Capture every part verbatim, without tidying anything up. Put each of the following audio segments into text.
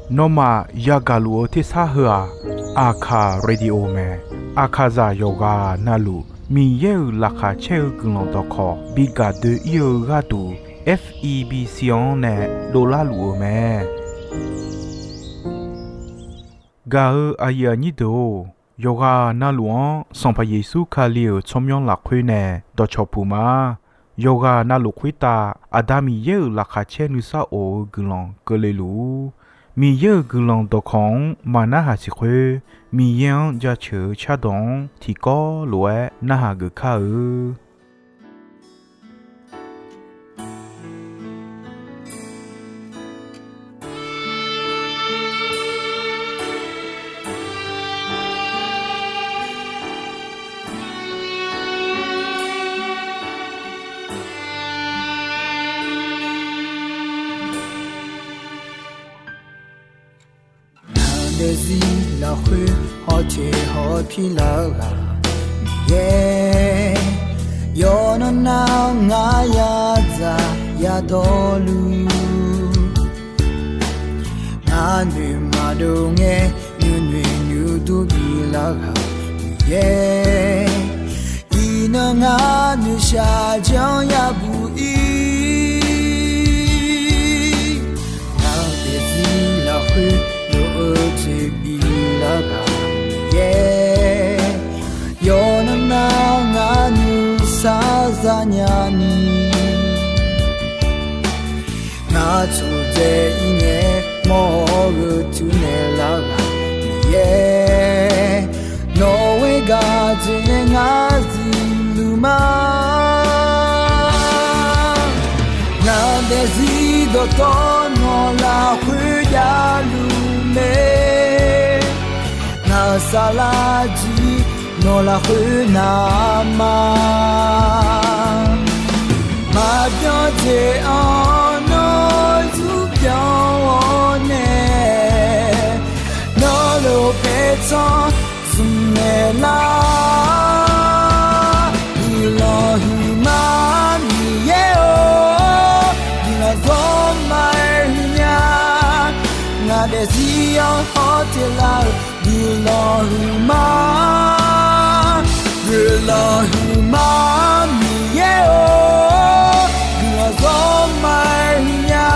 Nawmaf yagaq luf-eu tersar heu-aq, Aqkaq Radio mae. Aqkaqzaq yawqghaq navluf Miqyaer-euq laqkhaq caer-eu guiqlanq dawqkawq bi gaq doe-ir-eu gharduq, F E B C-anr nae dovlar luf-euq mae. Gaq-eu aqyuif aqnyir deuq-or, yawqghaq navluf-anr Sanqpaq Yeqsur Kali-euq tsawrmyanr lafkhoer nae dawqcawq puq ma. Yawqghaq navluf khoertav Aqda Miqyaer-euq laqkhaq caer nuisar of-eu guiqlanq keuvle luf-ur. Miqyaer-euq guiqlanq dawqkawq-anr maqnarhaq siq khoer, Miqyaer-anr jaceuq-eu cardawq-anr tiqkawv lof-aer narhaq geuf kar-eu. Ngaq daefzir lafkhoer hawteq hawpir lar-eu ghaq Miqyaer, yawqnan nar ngar yadzaq yadawrluf, ngar noeq maqdov ngae nuinoeq nuidur bi lar-eu ghaq Miqyaer, iqnan ngar noeqshaq janr yabuq ir. Ngaq daefzir lafkhoer lof-eu jeq bi lar-eu ghaq Miqyaer, yawqnan nar ngar nuisar zanya ni, ngar tsofdzae ir ngae mawr-eu gheu tuv naeq lar-eu ghaq Miqyaer, nawq-eu gaq jeq nae ngar zifluf ma. Ngaq daefzir dawqtawvluf nawq lafkhoer javluf mae, ngaq-euq saflar jir nawq lafkhoer navma. Maqbyan jeq-anr nawr zmr byan-awr nae, nawr lof paer tsanr zmq naeq lar. Guiqlanq huiqma Miqyaer-or, guiqlanq zawrma-aer huiqnya. Ngaq daefzir-anr hawteq lar-eu guiqlanq huiqma, guiqlanq huiqma Miqyaer-or, guiqlanq zawrma-aer huiqnya.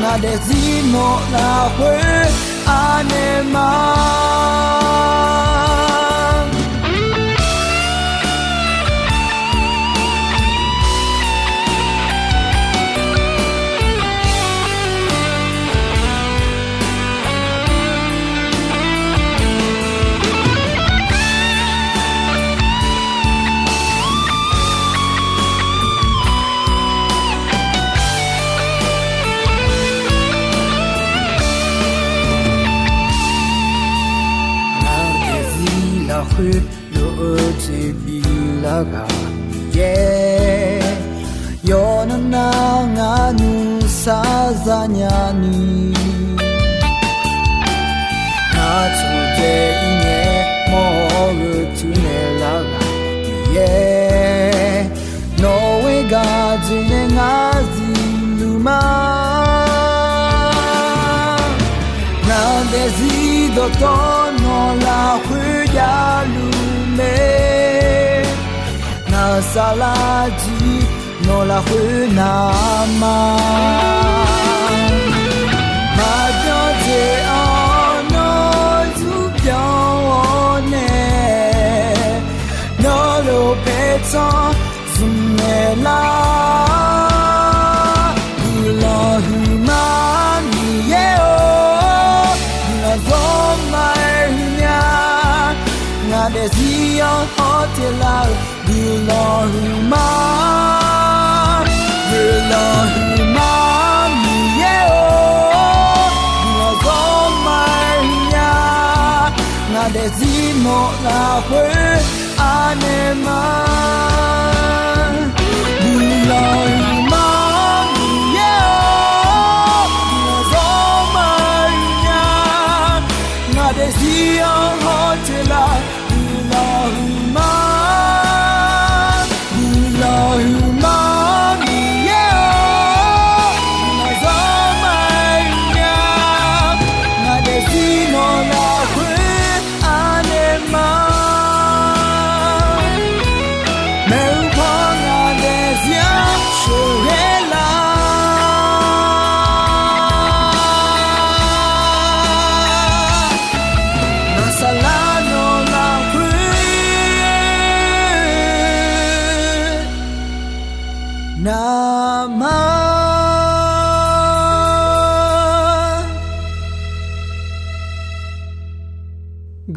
Ngaq daefzir nawq lafkhoer anaeq ma. Ngaq daefzir lafkhoer lof-eu jeq bi lar-eu ghaq Miqyaer, yawqnan nar ngar nuisar zanya ni, ngar tsofdzae ir ngae mawr-eu gheu tuv naeq lar-eu ghaq Miqyaer, nawq-eu gaq jeq nae ngar zifluf ma. Ngaq daefzir dawqtawvluf nawq lafkhoer javluf mae, ngaq-euq saflar jir nawq lafkhoer navma. Maqbyan jeq-anr nawr zmr byan-awr nae, nawr lof paer tsanr zmq naeq lar. Guiqlanq huiqma Miqyaer-or, guiqlanq zawrma-aer huiqnya. Ngaq daefzir-anr hawteq lar-eu guiqlanq huiqma, guiqlanq huiqma Miqyaer-or, guiqlanq zawrma-aer huiqnya. Ngaq daefzir nawq lafkhoer anaeq ma. Guiqlanq huiqma Miqyaer-or, guiqlanq zawrma-aer huiqnya. Ngaq daefzir-anr hawteq lar-eu guiqlanq huiqma, guiqlanq huiqma Miqyaer-or, guiqlanq zawrma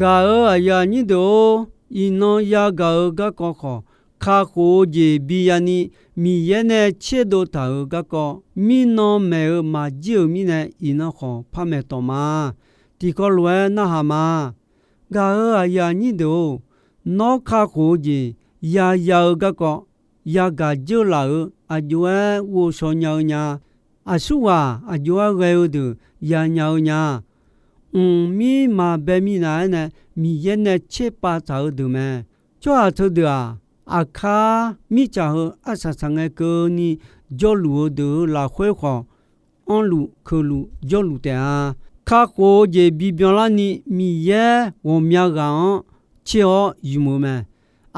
Gaq-euq aqyuif aqnyir deuq-or, iqnan yagaq-eu garkawv khawf, kakhof-eu jeq bi yani Miqyaer nae tserdov taq-euq garkawv, mirnan maeq-eu maqjir-euq mirnae, iqnan khawf par maeqtawq ma. Tiqkawv lof-aer narhaq ma. Gaq-euq aqyuif aqnyir deuq-or, nawr kakhof-eu jeq yaya-eu garkawv, yagaq dzeur laf-euq aqjox-aer ghovshaw nya-eu nya. Aqsurghaq aqjox-aer ghae-eu deuq yanya-eu nya. Mqmir maqbae minav-aer nae Miqyaer nae tserpav taq-eu deuq mae. Tsawrhaq teudeuq-aq, aqkar mirtsaq heu arsaq saqngae keuvni jawrluf-eu deuq-euq lafkhoer khawf, anrluf keuqluf jawrluf taef-a. Kakhof-eu jeq bibyan larni Miqyaer ghawqmya ghaq-anr tser-awr ymq-eu mae.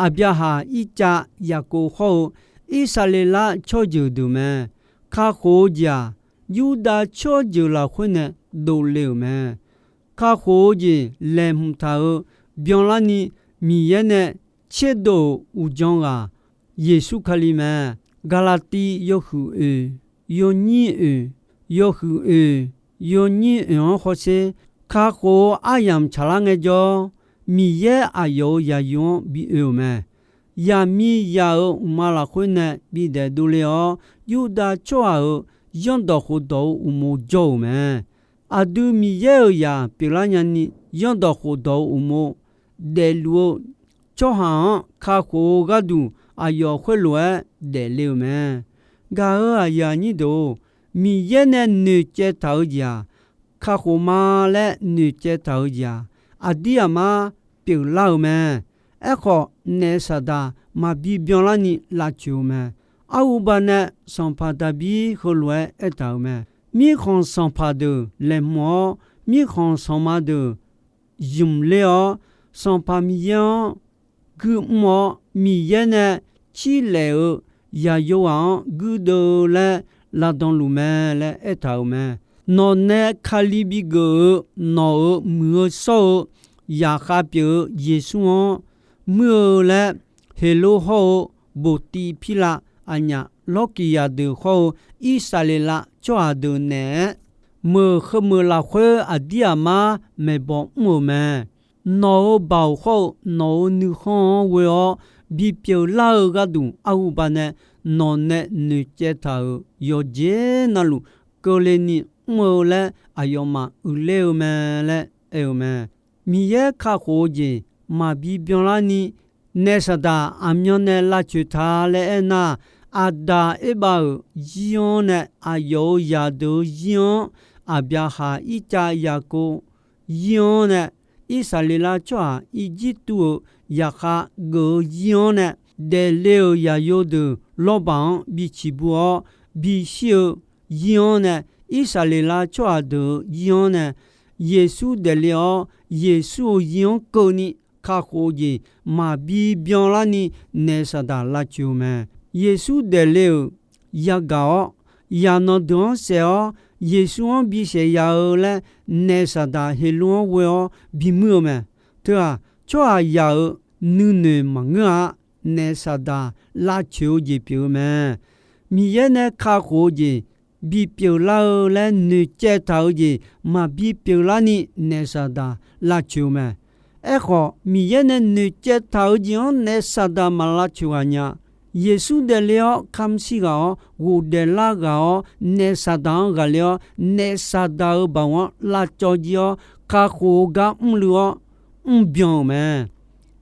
Aqbyaqhaq, Irtsav, Yaqkov hawr-eu Irsaqleqlav tsawrjeuq deuq mae. Kakhof-eu jeq-aq, Yurdav tsawrjeuq lafkhoer nae dovle-euq mae. Kakhof-eu jeq laeqhmq taq-euq byanlarni Miqyaer nae tserdov-euq uqdzan ghaq Yeqsur Kali mae. Gaqlaqtiv yawhuiq oeq, yawnyir oeq, yawhuiq oeq, yawnyir oeq-anr hawsher. Kakhof-eu aryamq tsaqlar ngaejawr, Miqyaer aqyawf-euq yaqyu-anr bi oe-euq mae. Yaqmiqzaq-euq uqma lafkhoer nae bidaef dovle-awr, Yurdav tsawrhaq-euq zanrdawq khofdawq-eu uqmov jawr-euq mae. Aqdui Miqyaer-euq zaq pyeuflar nyani, zanrdawq khofdawq-eu uqmov daefluf-eu tsawrhaq-anr kakhof-eu gharduq, aqyawf khoerlof-aer daefle-euq mae. Gaq-euq aqyuif aqnyir deuq-or, Miqyaer nae noeqcaev taq-eu jeq-aq, kakhof ma laer noeqcaev taq-eu jeq-aq, aqdir aqmar pyeuflar-euq mae. Aerkhawf, naef saqdaq maqbi byanlarni lavcoeq-eu mae. Arhuba nae sanqpaq Daqbir heulof-aer aertaq-euq mae. Mirkhanq sanqpaq deuq laeqhmq-awr, mirkhanq sanqma deuq zmq ler-awr, Sanqpaq Miqyaer-anr guirmr-awr, Miqyaer nae cirlaef-eu yaqyo ghaq-anr guirdeuv-eu laer lavdan luf mae laer aertaq-euq mae. Nawq nae Kali bigeuf-eu, nawq-euq muiq-eu shawr-eu zaqkhav pyeuf-eu Yeqsur-anr muir-eu laer, Heqlov hawr-eu Boqtiv Pirlav, aqnyaf Lawrkiqzaq deuq hawr-eu Irsaqleqlav tsawrhaq deuq naeq-aer, meuq heumeuq lafkhoer aqdir aqmar maeqbawq mr-euq mae. Nawq-euq baoq hawr-eu nawq-euq nuikhanr-anr ghoe-awr bipyeuf lar-eu gharduq, arhuba nae nawq nae noeqcaev taq-euq yawqjeq navluf keuvle ni mr-eu laer aqyawfmaf uiqler-eu mae laer aer-eu mae. Miqyaer kakhof-eu jeq maqbi byanlarni, naef saqdaq aqmyan nae lavcoeq ta laer aernar, Aqdaq Erbav-euq zir-anr nae aqyawf-euq zaqdeuq-eu zir-anr, Aqbyaqhaq, Irtsav, Yaqkov zir-anr nae, Irsaqleqlav tsawrhaq Irjirtuv-euq zaqkhav geuf-eu zir-anr nae, daefle-euq zaqyo deuq lawrbaq-anr biciq bu-awr bishir-eu zir-anr nae, Irsaqleqlav tsawrhaq deuq-eu zir-anr nae, Yeqsur daefle-awr, Yeqsur-euq zir-anr keuvni kakhof-eu jeq maqbi byanlarni naef saqdaq lavcoeq-eu mae. Yeqsur daefle-euq yagaq-awr, zaqnanq deuq-anr saef-awr, Yeqsur-anr bisaef ya-eu laer naef saqdaq Heqlov-anr ghoe-awr bimuir-eu mae. Teu-aq, tsawrhaqzaq-euq nuinoeq maqngeur-a. Naef saqdaq lavcoeq-eu jeq pyeuf-eu mae. Miqyaer nae kakhof-eu jeq bipyeuf lar-eu laer noeqcaev taq-eu jeq maqbi pyeuflarni naef saqdaq lavcoeq-eu mae. Aerkhawf, Miqyaer nae noeqcaev taq-eu jeq-anr naef saqdaq maq lavcoeq ghaq nya. Yeqsur daefle-awr kamq shir ghaq-awr, ghofdaef lar ghaq-awr, naef saqdaq-anr ghaqler-awr, naef saqdaq-euq baoq-anr lavcawv jir-awr, kakhof-eu gar mrluiv-awr mrbyan-euq mae.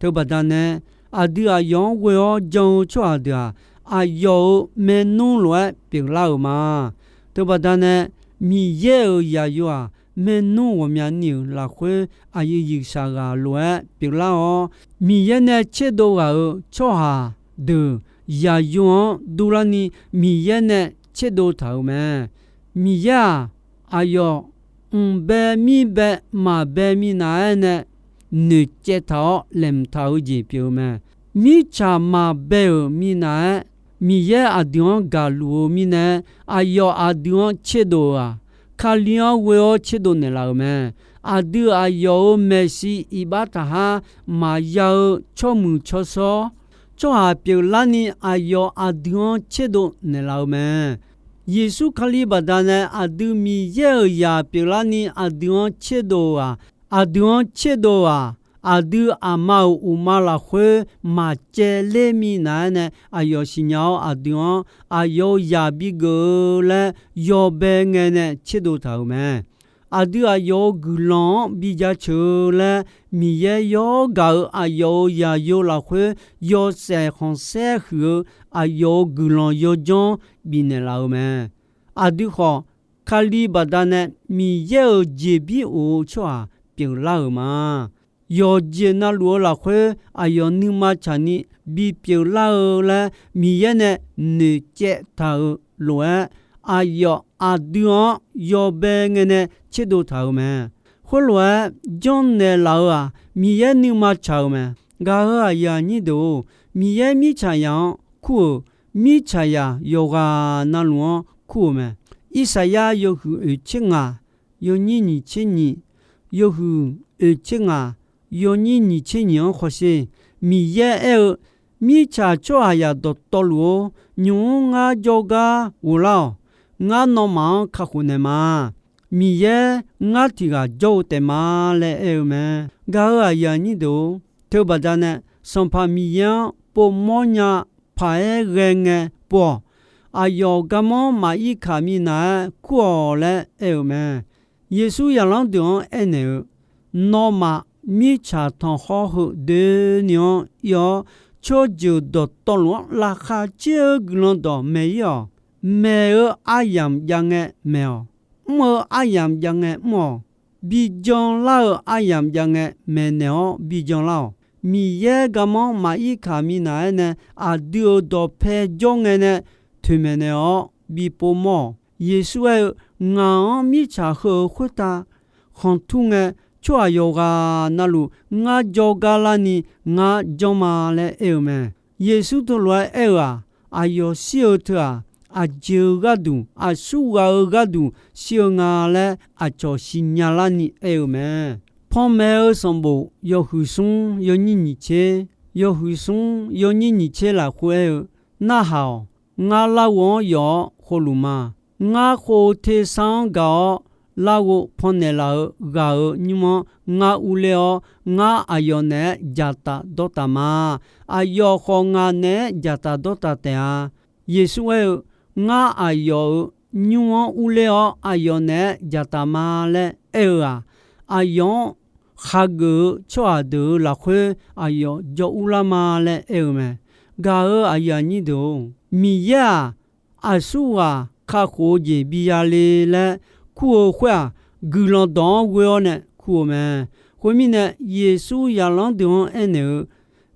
Teubaqda nae, aqdui aqyawf-anr ghoe-awr jan-eu tsawrhaq deuq-aq, aqyawf-euq maernmr lof-aer pyeuflar-euq ma. Teubaqda nae, Miqyaer-euq zaqyo-aq, maernmr ghawqmyani-euq lafkhoer aqyuif yuifshaq ghaq lof-aer pyeuflar-awr, Miqyaer nae tserdov ghaq-euq tsawrhaq deuq zaqyo-anr durlarni Miqyaer nae tserdov taq-euq mae. Miqyaer-aq, aqyawf mq bae mir bae maqbae minav-aer nae noeqcaev taq-awr laeqhmq taq-eu jeq pyeuf-eu mae. Mirtsaq maqbae-euq minav-aer Miqyaer aqdui-anr gaqluf-eu mirnae, aqyawf aqdui-anr tserdov-euq-aq, Kali-anr ghoe-awr tserdov naeqlaf-euq mae. Aqdui aqyawf-euq maeqshi iqbax taqhar maqya-eu tsawrmuiq tsawrshawr, tsawrhaq pyeuflarni aqyawf aqdui-anr tserdov naeqlaf-eu mae. Yeqsur Kali baqdanae aqdui Miqyaer-euq zaq pyeuflarni aqdui-anr tserdov-aq, aqdui-anr tserdov-aq, aqdui aqma-euq uqma lafkhoer maqcaevler minav-aer nae aqyawf siqnya-awr, aqdui-anr aqyawf-euq zaq bigeuf-eu laer yawbae ngae nae tserdov taq-euq mae. Aqdui aqyawf-euq guiqlanq-anr bijaceuq-eu laer, Miqyaer yawr gaq-euq aqyawf-euq zaqyo lafkhoer yawshaef khanqsaer huiq-eu aqyawf-euq guiqlanq yawdzanr bifnaeq laf-eu mae. Aqdui khawf, Kali baqdanae Miqyaer-euq jeqbir of-eu tsawrhaq pyeuflar-euq ma. Yawqjeq navluf-eu lafkhoer aqyawf nuima tsaqni bipyeuf lar-eu laer Miqyaer nae noeqcaev taq-euq lof-aer, aqyawf aqdui-anr yawbae ngae nae tserdov taq-euq mae. Khoerlof-aer janrnaeq laf-eu-aq, Miqyaer nuima tsaq-euq mae. Gaq-euq aqyuif aqnyir deuq-or, Miqyaer mirtsaqzaq-anr kur-euq, mirtsaqzaq yawqghaq navluf-anr kur-euq mae. Irsaqyar yawhuiq oeq tser ngaq, yawnyir nyiq tser nyiq, yawhuiq oeq tser ngaq, yawnyir nyiq tser nyiq-anr hawsher. Miqyaer aer-eu, Mirtsaq tsawrhaqzaq dawqtawvluf-or, nymq-mr ngar jawrgar ghoflar-awq. Ngar nawmaf-anr kakhof naeq ma. Miqyaer ngar tiq ghaq jawr-eu taef ma laer aer-eu mae. Gaq-euq aqyuif aqnyir deuq-or, teubaqda nae Sanqpaq Miqyaer-anr povmawr nya paq-aer ghae ngae pov-awq. Aqyawf garmanr maqir kaq minav-aer kur-awq laer aer-eu mae. Yeqsur zaqlanr deuq-anr aernaeq-eu, Nawmaf mirtsaq tanqkhawr heu doeni-anr ir-awr, tsawrjeuq dawqtawvluf-anr laqkhaq caer-eu guiqlanq dawq maeq-ir-awq. Maeq-eu aryamq jav ngae maeq-awq. Mr-eu aryamq jav ngae mr-awq. Bijan lar-eu aryamq jav ngae maeqnaeq-awr bijan lar-awq. Miqyaer garmanr maqir kaq minav-aer nae aqdui-euq dawqpae jawr ngae nae toeqmaeq naeq-awr bi povmawr-awq. Yeqsur aer-eu, Ngaq-anr mirtsaq heu-euq khoertav khanqtur ngae, tsawrhaq yawqghaq navluf ngar jawrgar larni ngar janr ma laer aer-eu mae. Yeqsur teulof-aer aer-eu-aq, aqyawf shir-eu teu-aq, aqjeq-eu gharduq, aqsurghaq-eu gharduq shir-eu nga laer aqcawq siqnya larni aer-eu mae. Panmaeq-eu sanqbof yawhuiq smr yawnyir nyiq tser, yawhuiq smr yawnyir nyiq tser lafkhoer aer-eu, Narhaq-awq. Ngar larghov-anr yawf-awr khovluf ma. Ngar khov tersar-anr gaq-awr larghov pannaeq laf-eu ghaq-euq nymr-anr ngar urler-awr, ngar aqyawf naeq-aer dzaqtaf dawrtaf ma. Aqyawf khawf ngaq naeq-aer dzaqtaf dawrtaf taef-a. Yeqsur aer-eu, Ngar aqyawf-euq nymr-anr urler-awr aqyawf naeq-aer dzaqtaf ma laer aer-eu-aq, aqyawf-anr khageuf-eu tsawrhaq deuq-euq lafkhoer aqyawf jawr urlar ma laer aer-eu mae. Gaq-euq aqyuif aqnyir deuq-or, Miqyaer-aq, aqsurghaq kakhof-eu jeq biya le laer kur-eu khoer-aq, guiqlanq dawq-anr ghoe-awr nae kur-eu mae. Khoermirnae, Yeqsur zaqlanr deuq-anr aernaeq-eu,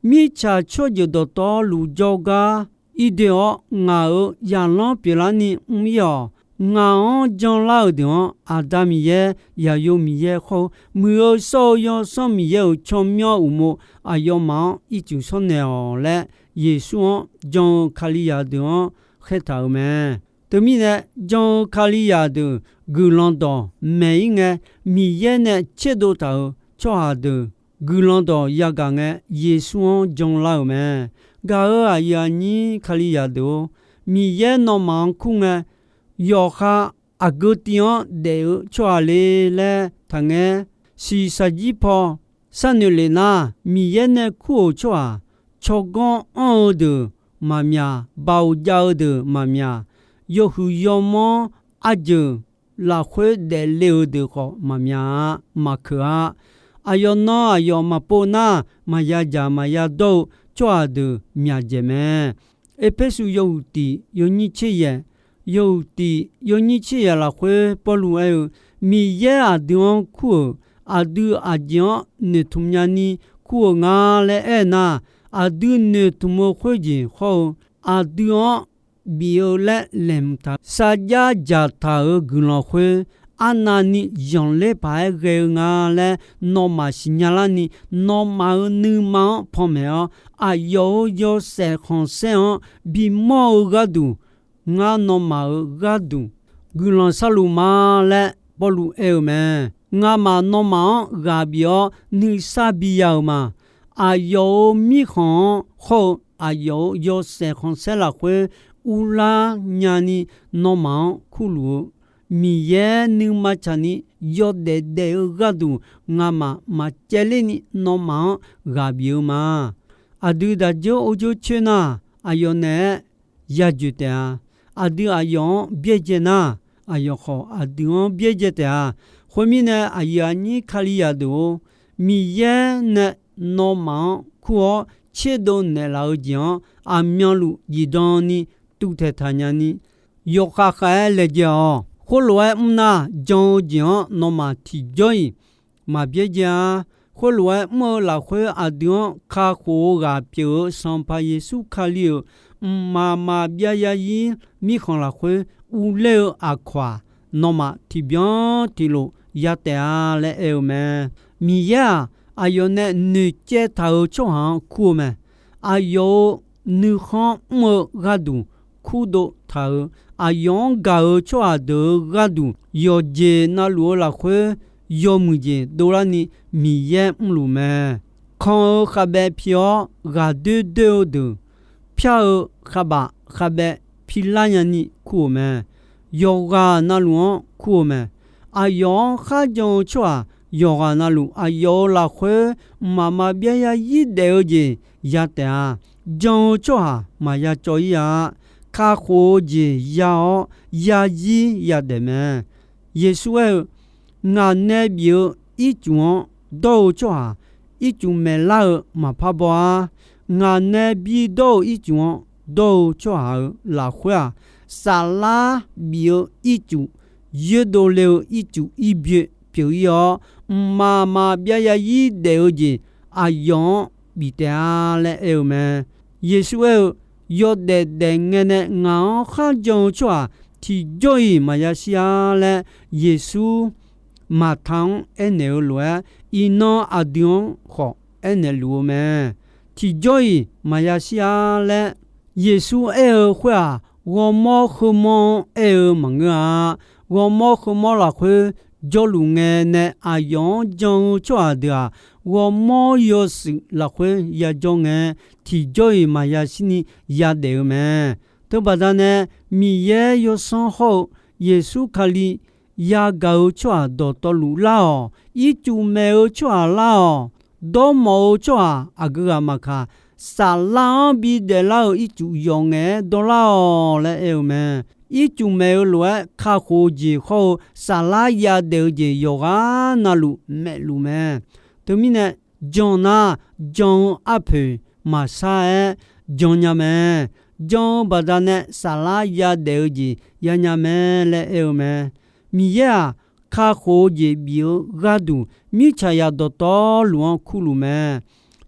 Mirtsaq tsawrjeuq dawqtawvluf jawrgar irdoe-awr, ngaq-euq zaqlanr pyeuflarni mr-ir-awq. Ngaq-anr janlar-euq deuq-anr Aqda Miqyaer, Zaqyo Miqyaer khawr-eu Muiq-eu shawr-eu Yawsanr Miqyaer-euq tsawrmyanr uqmov aqyawfmaf-anr ircuf shawrnaeq-awq laer, Yeqsur-anr jan-eu Kalizaq deuq-anr khaertaq-euq mae. Teumirnae, jan-eu Kalizaq deuq guiqlanq dawq maeq-ir ngae, Miqyaer nae tserdov taq-euq tsawrhaq deuq guiqlanq dawq yagaq ngae, Yeqsur-anr janlar-euq mae. Gaq-euq aqyuif aqnyir Kalizaq deuq-or, Miqyaer nawmaf-anr kur ngae, yawqha aqgeu tiv-anr daef-eu tsawrhaq le laer taqngaer. Shiqshaq jir paw sharnoeq lef nar, Miqyaer nae kur-euq tsawrhaq, tsawrganr anr-eu deuq maqmyaq, baoq jav-eu deuq maqmyaq, yawhuiq yawmanr arjeuq lafkhoer daefle-euq deuq khawf maqmyaq-a, maqkeuq-a. Aqyawf nan aqyawf maqpov nar, maqya dzaq maqya dawr-eu tsawrhaq deuq myaqdzaeq mae. Erpersu yawhuiq tiq yawnyir tser yaeq, yawhuiq tiq yawnyir tser yaeq lafkhoer Pawrluv aer-eu, Miqyaer aqdui-anr kur-euq aqdui aqjeq-anr noeqtmq nyani kur-euq nga laer aernar, aqdui noeqtmq-eu khoerjeq hawr-eu, aqdui-anr bif-eu laer laeqhmq taq-eu sarjax dzaqtaq-euq guiqlanq khoer, arnavni zanqler paq-aer ghae-eu nga laer nawmaf siqnya larni, nawmaf-euq nuima-anr panmaeq-awr, aqyawf-euq yawshaef khanqsaer-anr bimawr-eu gharduq, ngar nawmaf-euq gharduq guiqlanq sharluf ma laer Pawrluv aer-eu mae. Ngamaf nawmaf-anr ghaq bif-awr nuisar biya-euq ma. Aqyawf-euq mirkhanq-anr hawr-eu aqyawf-euq yawshaef khanqsaer lafkhoer urlar nyani nawmaf-anr kurluf-eu Miqyaer nuima tsaqni yawdaef daef-eu gharduq ngamaf maqcaevler ni nawmaf-anr ghaq bif-eu ma. Aqdui daqjeur or jeur coer nar, aqyawf naeq-aer yajoeq taef-a. Aqdui aqyawf-anr byaerdzae nar, aqyawf khawf aqdui-anr byaerdzae taef-a. Khoermirnae, aqyuif aqnyir Kalizaq deuq-or, Miqyaer nae nawmaf-anr kur-awr tserdov naeqlaf-eu jeq-anr aqmyanluf zifdan ni tuvtaeq taq nya ni, yawkhav khav-aer laejae-awq. Khoerlof-aer mr nar, jan-eu jeq-anr nawmaf tiqjawr-iq maq byaerdzae-a. Khoerlof-aer mr-eu lafkhoer aqdui-anr kakhof-eu ghaq pyeuf-eu Sanqpaq Yeqsur Kali-euq mqmaq maqbyav zarzir mirkhanq lafkhoer urler-eu aqkawq-aq, nawmaf tiqbyan tiqlof ya taef-a laer aer-eu mae. Miqyaer-aq, aqyawf nae noeqcaev taq-euq tsawrhaq-anr kur-eu mae. Aqyawf-euq nuikhanr mr-eu gharduq kurdov taq-euq, aqyawf-anr gaq-euq tsawrhaq deuq-euq gharduq, yawqjeq navluf-eu lafkhoer yawmuiq jeq dovlarni Miqyaer mrluf mae. Kan-eu khavbaev pi-awr ghaqdoer doer-eu deuq, pyar-eu khavbaf khavbaev pilar nyani kur-euq mae. Yawqghaq navluf-anr kur-eu mae. Aqyawf-anr kharjan-eu tsawrhaq yawqghaq navluf aqyawf-euq lafkhoer mqmaq maqbyav zarzir daef-eu jeq ya taef-a. Jan-eu tsawrhaq maqya cawv-ir-a. Kakhof-eu jeq ya-awr zarzir yadaef mae. Yeqsur aer-eu, Ngaq nae bif-eu ircuf-anr dawr-eu tsawrhaq, ircuf maeqlar-eu maqpar baw-ar. Ngaq nae bidawr-eu ircuf-anr dawr-eu tsawrhaq-euq lafkhoer-aq, saflar bif-eu ircuf, yoerdov le-eu ircuf irbyoe pyeuf-ir-awr, mqmaq maqbyav zarzir daef-eu jeq aqyawf-anr bif taef-a laer aer-eu mae. Yeqsur aer-eu, Yawdaef daef ngae nae ngaq-anr kharjan-eu tsawrhaq tiqjawr-iq maqya shir-ar laer, Yeqsur Maqta-anr aernaeq-eu lof-aer, iqnan aqdui-anr khawf aernaeq luf-eu mae. Tiqjawr-iq maqya shir-ar laer Yeqsur aer-eu khoer-aq, ghawrmawr heumawr-anr aer-eu maqngeur-a. Ghawrmawr heumawr lafkhoer jawrluf ngae nae aqyawf-anr jan-eu tsawrhaq deuq-aq, ghawrmawr yawshuif lafkhoer yajawr ngae, tiqjawr-iq maqya shirni yadaef-eu mae. Teubaqda nae, Miqyaer yawsanr hawr-eu Yeqsur Kali yagaq-eu tsawrhaq dawqtawvluf lar-awq. Ircuf maeq-eu tsawrhaq lar-awq. Dawrmawf-eu tsawrhaq aqgeu ghaq maqkaq, saflar-anr bidaef lar-euq ircuf yawf ngaef-aer dawrlar-awq laer aer-eu mae. Ircuf maeq-eu lof-aer kakhof-eu jeq hawr-eu saflar yadaef-eu jeq yawqghaq navluf maeqluf mae. Teumirnae, jan nar, jan-eu arpoeq maqsar-aer jan nya mae. Jan-eu baqdanae saflar yadaef-eu jeq yanya mae laer aer-eu mae. Miqyaer-aq, kakhof-eu jeq bif-eu gharduq mirtsaqzaq dawqtawvluf-anr kurluf mae.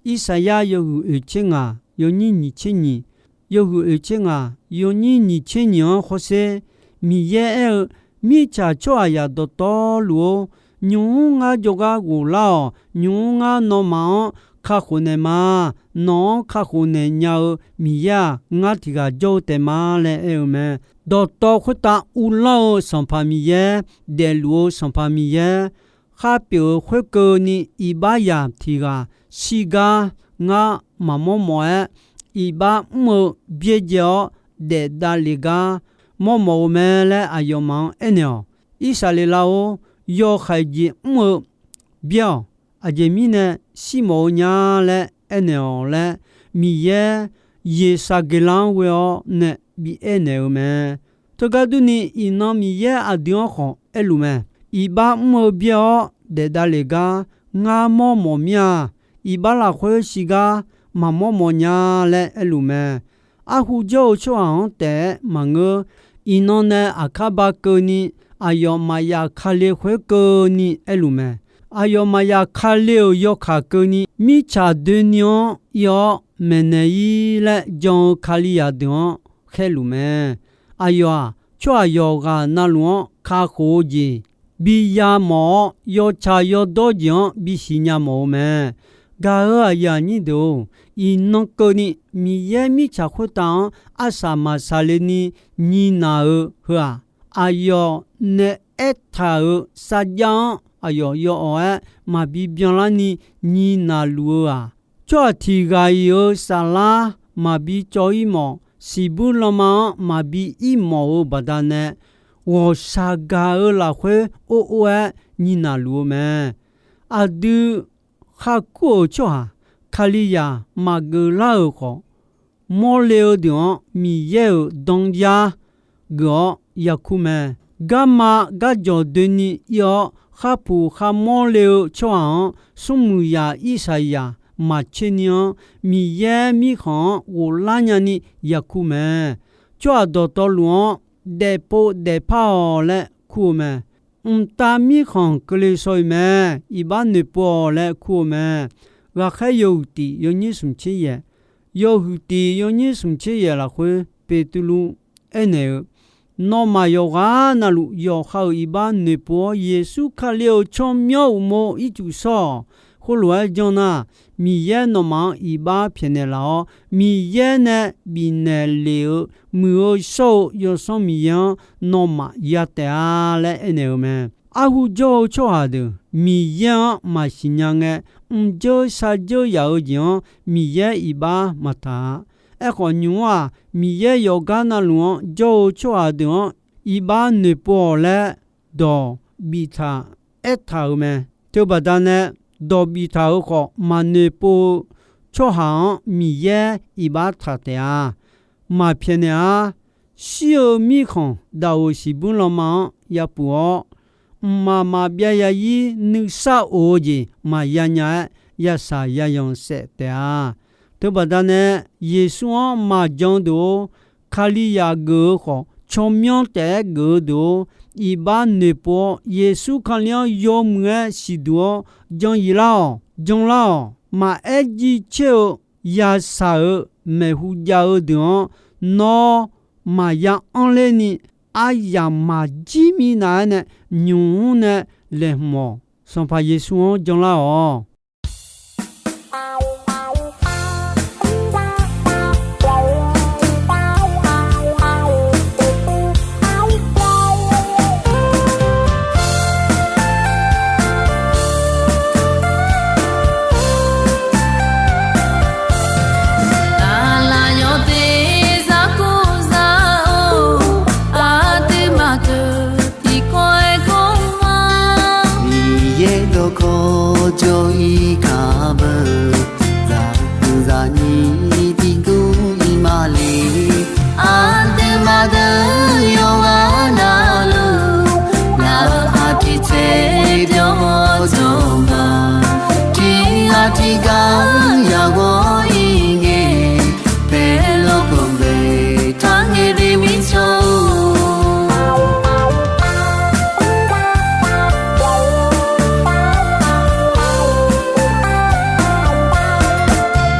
Irsaqyar yawhuiq oeq tser ngaq, yawnyir nyiq tser nyiq, yawhuiq oeq tser ngaq, yawnyir nyiq tser nyiq-anr hawsher. Miqyaer aer-eu, Mirtsaq tsawrhaqzaq dawqtawvluf-or, nymq-mr ngar jawrgar ghoflar-awq. Nymq-mr ngar nawmaf-anr kakhof naeq ma. Nawq-anr kakhof naeq nya-eu Miqyaer-aq, ngar tiq ghaq jawr-eu taef ma laer aer-eu mae. Dawqtawv khoertav uvlanr-eu Sanqpaq Miqyaer, daefluf-eu Sanqpaq Miqyaer, khar pyeuf-eu khoerkeuvni iqbax zaq tiq ghaq shirgar ngar maqmawr mawf-aer, iqbax mr-eu byaerdzae-awr daef davlef gar mawr mawf-eu mae laer aqyawfmaf-anr aernaeq-awq. Irsaqleqlav-or, yawhaiq jeq mr-eu byaer-awq. Aqjeq mirnae shir mawf-eu nya laer aernaeq-awq laer, Miqyaer Yeqsaqgeqlav-anr ghoe-awr nae bi aernaeq-eu mae. Teugar durni, iqnan Miqyaer aqdui-anr khawf aerluf mae. Iqbax mr-eu byaer-awr daef davlef gar ngar mawr mawf mir-a. Iqbax lafkhoer shirgar maqmawr mawf nya laer aerluf mae. Arhu jawr-eu tsawrhaq-anr taef-aer maqngeur. Iqnan nae aqkar ba keuvni, aqyawf maqyaf Kali khoerkeuvni aerluf mae. Aqyawf maqyaf Kali-euq yawkaq keuvni, mirtsaq doeni-anr ir-awr maeqnaeq-ir laer jan-eu Kalizaq deuq-anr khaerluf mae. Aqyawf-aq, tsawrhaq yawqghaq navluf-anr kakhof-eu jeq bi yamawf-awr, yawtsaq yawdawr jeq-anr bisiq nya mawf-eu mae. Gaq-euq aqyuif aqnyir deuq-or, iqnan keuvni Miqyaer mirtsaq khoertav-anr arsaq maqsaq le ni nyiq naq-eu heu-aq, aqyawf nae aertaq-euq sarjax-anr aqyawf yawawq-aer maqbi byanlar ni nyiq naq luf-eu-aq, tsawrhaq tiq ghaq-iq-euq saflar maqbi cawv-ir mawf, siqbuir lanma-anr maqbi ir mawf-eu baqdanae, ghawqshaq gaq-eu lafkhoer or or-aer nyiq naq luf-eu mae. Aqdui kharkur-euq tsawrhaq Kalizaq maqgeuf lar-euq khawf, mawrle-eu deuq-anr Miqyaer-euq danzar geuf-awr yakur mae. Garma garjawq doeni ir-awr kharpuq kharmawr le-eu tsawrhaq-anr, smrmuiq zaq Irsaqzaq maqtser ni-anr, Miqyaer mirkhanq-anr ghoflar nyani yakur mae. Tsawrhaq dawqtawvluf-anr daefpov daefpar-awq laer kur-eu mae. Mqtav mirkhanq keuvle shaw-iq mae. Iqbax noeqpov-awq laer kur-eu mae. Ghaqkhaer yawhuiq tiq yawnyir smq tser yaeq, yawhuiq tiq yawnyir smq tser yaeq lafkhoer Beqtuvluv aernaeq-eu, Nawmaf yawqghaq navluf yawqha-euq iqbax noeqpov-awr, Yeqsur Kali-euq tsawrmyanr uqmov ircuf shawr-awq. Khoerlof-aer janr nar, Miqyaer nawmaf-anr iqbax pyaeqnaeq laf-awr, Miqyaer nae bifnaeq lef-eu muiq-eu shawr-eu Yawsanr Miqyaer-anr nawmaf ya taef-a laer aernaeq-eu mae. Arhu jawr-eu tsawrhaq deuq Miqyaer-anr maqsiq nya ngae, mqdzeur shardzeur yaf-eu jeq-anr Miqyaer iqbax maqtaq-a. Aerkhawf, nymq-mr-aq, Miqyaer yawqgar navluf-anr jawr-eu tsawrhaq deuq-anr iqbax noeqpov-awq laer dawq biftaq aertaq-euq mae. Teubaqda nae, dawq biftaq-euq khawf maqnoeqpov-eu tsawrhaq-anr Miqyaer iqbax taq taef-a. Maqpyaeqnaeq-ar. Shir-eu mirkhanq daq-euq siqbymr lanma-anr yapuf-awr, mqmaq maqbyav zarzir nuisar of-eu jeq maqya nya-aer, yashaq yayanq saef taef-a. Teubaqda nae, Yeqsur-anr maqjan deuq-or, Kalizaq geuf-eu khawf tsawrmyanr taef-aer geuf-eu deuq-or, iqbax noeqpov-awr Yeqsur Kali-anr yawmuiq-aer siqduq-awr jan yif lar-awq, jan lar-awq. Maqaer jiv caer-eu yashaq-euq maeqhu jav-eu deuq-anr nawr maqya anr ler ni, aryamq maqjir minav-aer nae nymq-mr nae laeqhmq-awq. Sanqpaq Yeqsur-anr janlar-awq. Aqlaf yawq teq zar kur zar-or, aqduimaf deuq tiqkawv-aer kawr ma. Miqyaer dawqkawq jawr-ir kaq beu, zaqguq zaqnyir tiqguv ir ma le. Aqduimaf deuq yawqghaq navluf, laf-euq aqpiq tsaev byawq-awr jawrgar, tiq ghaq tiq gar yaghawr ir ngae, paerlof kawv bae taq ngae de mirtsaq-or.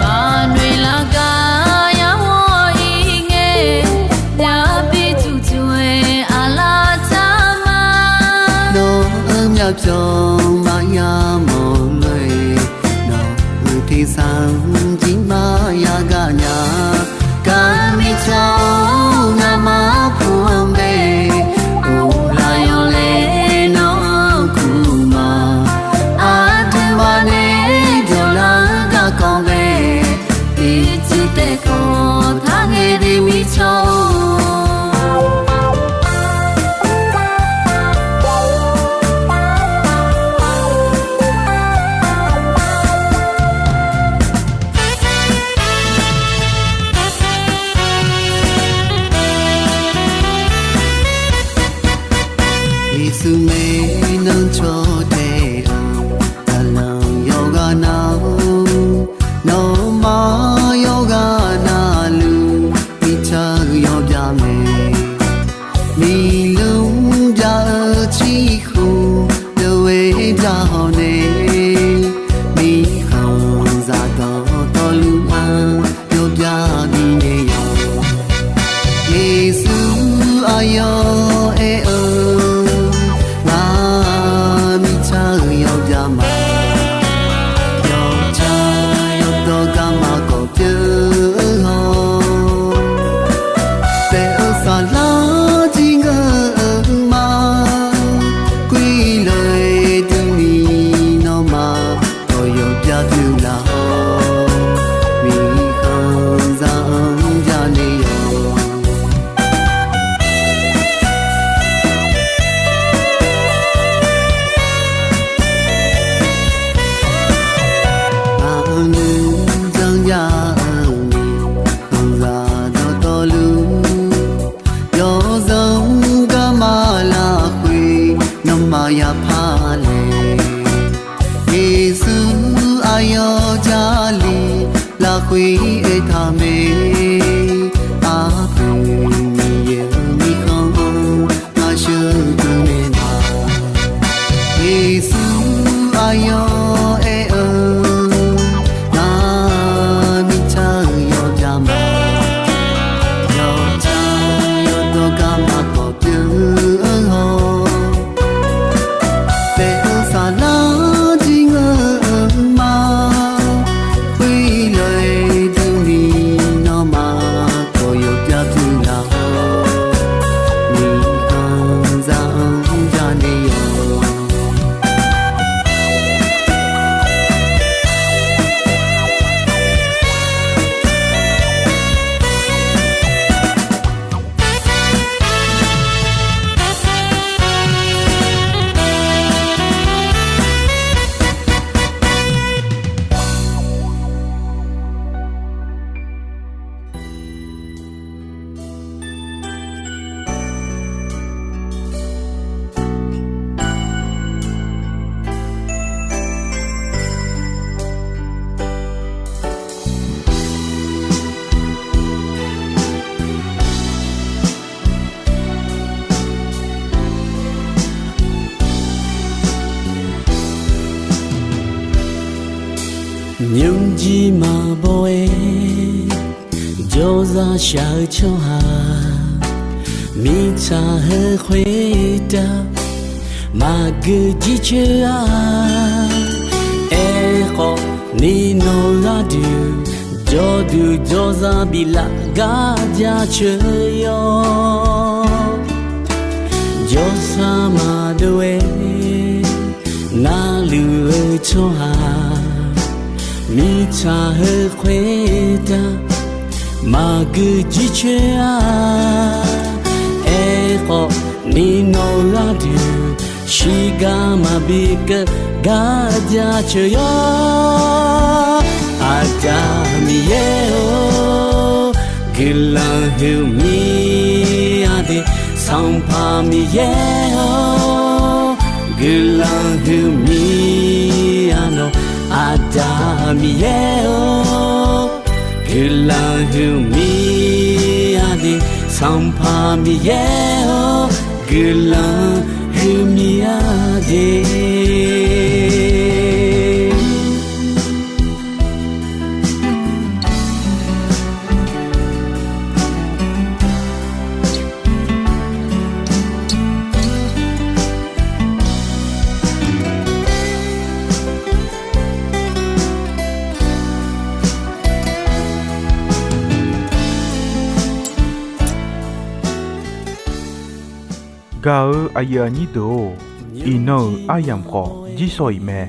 Baqnoeq lar gar yar hawr ir ngae, yabi tuqtuq-aer aqlaf taq ma. Nawq-euq myavpyawq maqya mawq lof-aer, nawq-euq tersar-anr jir maqya gaq nya. Gar mirtsaq-or, ngamaf kur-anr bae, uvlaf yawlae nawr-anr kur ma. Aqduimaf nae dawqlar-eu garkawv bae, ircuf taef kawv taq ngae de mirtsaq-or. Yeqsur mae, nan cawtae-eu, zaqlanq yawqghaq nav-or, nawmaf yawqghaq navluf, mirtsaq-eu yawbya mae. Miqluf bya-eu ciqkhof, deuq-aer bya hawq nae, mirkhanqzaq dawqtawvluf-anr yawbya bifnaeq-awq. Yeqsur aqyawf aer-eu, Khoer aertaq mae, aqpoeq Miqyaer-euq mirkhanq-anr ngar sheuqdui naeq ma. Yeqsur aqyawf aer-eu, nar mirtsaq-euq yawqjaq ma. Yawqjaq yawdawr gar maqkawq pyeuf-eu hawr, paef-eu saflar jir ngeur-eu ma. Khoerlof-aer durni nawmaf khawf yawqjaq pyeuf laf-awr, miqkhanq za-anr janaeq yawq. Nymrjir maqbaw-aer jawrzaq shaq-eu tsawrhaq, mirtsaq heu khoertav maqgeu jircoer-a. Aerkhawf, ni nawq gharduq jawrduq jawrzaq biflaf gar jaceuq yawr. Jawrsar maqdov-aer narluf-eu tsawrhaq, mirtsaq heu khoertav maqgeu jircoer-a. Aerkhawf, ni nawq gharduq shiqgar maqbi keuv gar jaceuq yawr. Aqda Miqyaer-or, guiqlanq huiqmir aqdui. Sanqpaq Miqyaer-or, guiqlanq huiqmir aqnawq. Aqda Miqyaer-or, guiqlanq huiqmir aqdui. Sanqpaq Miqyaer-or, guiqlanq huiqmir aqdui. Gaq-eu aqyuif aqnyir deuq-or, iqnan-euq aryamq khawf jirsawq iq mae.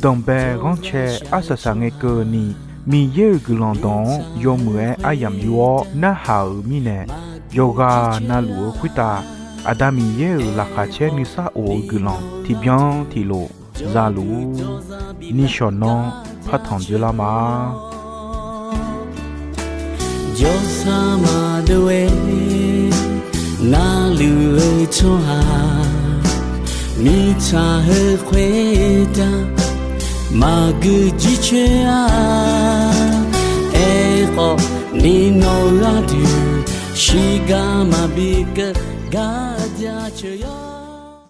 Danqbae ghanrcae arsaq saqngae keuvni, Miqyaer-euq guiqlanq dawq-anr yawmuiq-aer aryamq yur-awr narhaq-euq mirnae, yawqghaq navluf-eu khoertav Aqda Miqyaer-euq laqkhaq caer nuisar of-eu guiqlanq tiqbyan tiqlof zaluf-ur. Nishawq nanr partanq dzeurlar ma. Jawrsar maqdov-aer narluf-eu tsawrhaq, mirtsaq heu khoertav maqgeu jircoer-a. Aerkhawf, ni nawq gharduq shiqgar maqbi keuv gar jaceuq yawr.